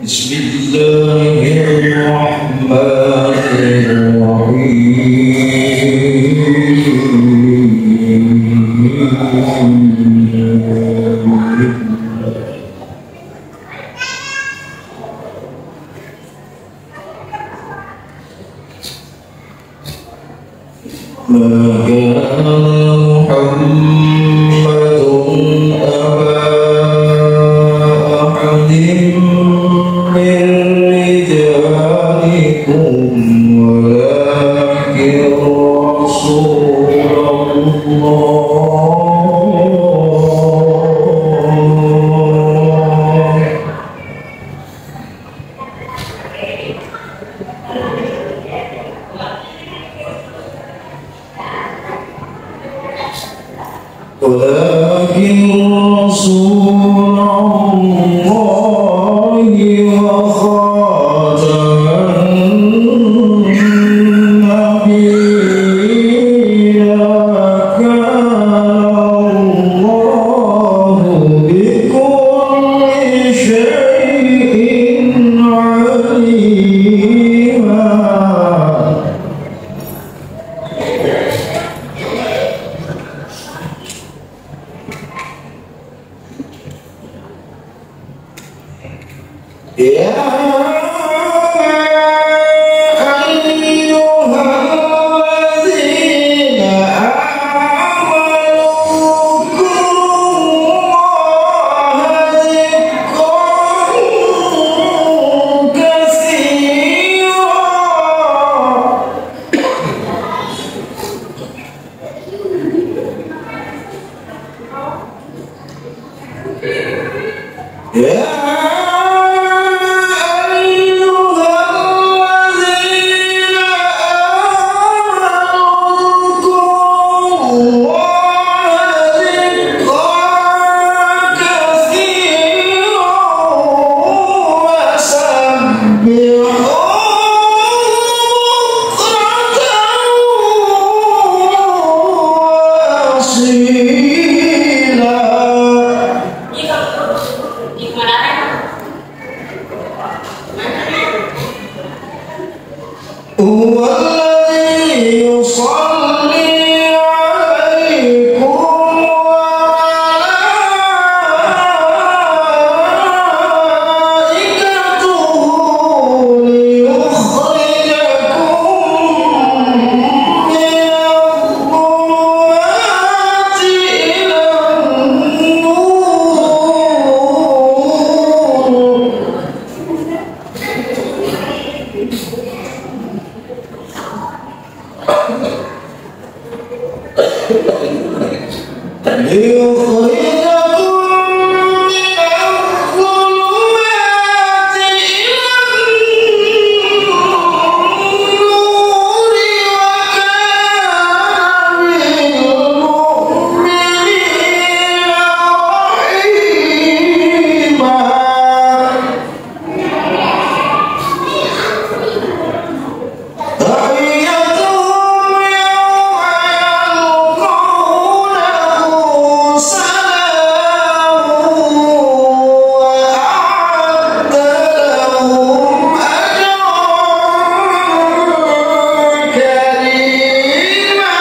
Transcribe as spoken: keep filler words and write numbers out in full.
بسم الله الرحمن الرحيم. ما كان محمد أبا أحد من رجالكم ولكن رسول الله ولكن رسول الله وخاتم النبيين وكان الله بكل شيء عليما. يا أيها الذين آمنوا اذكروا الله ذكرا كثيرا. يا أيها الذين آمنوا اذكروا الله ذكرا كثيرا وسبحوه بكرة وأصيلا. هو الذي يصلي عليكم وملائكته ليخرجكم من الظلمات إلى النور. ليخرجكم من الظلمات إلى النور وكان بالمؤمنين رحيما. تحيتهم يوم يلقونه سلام وأعد لهم أجرا كريما.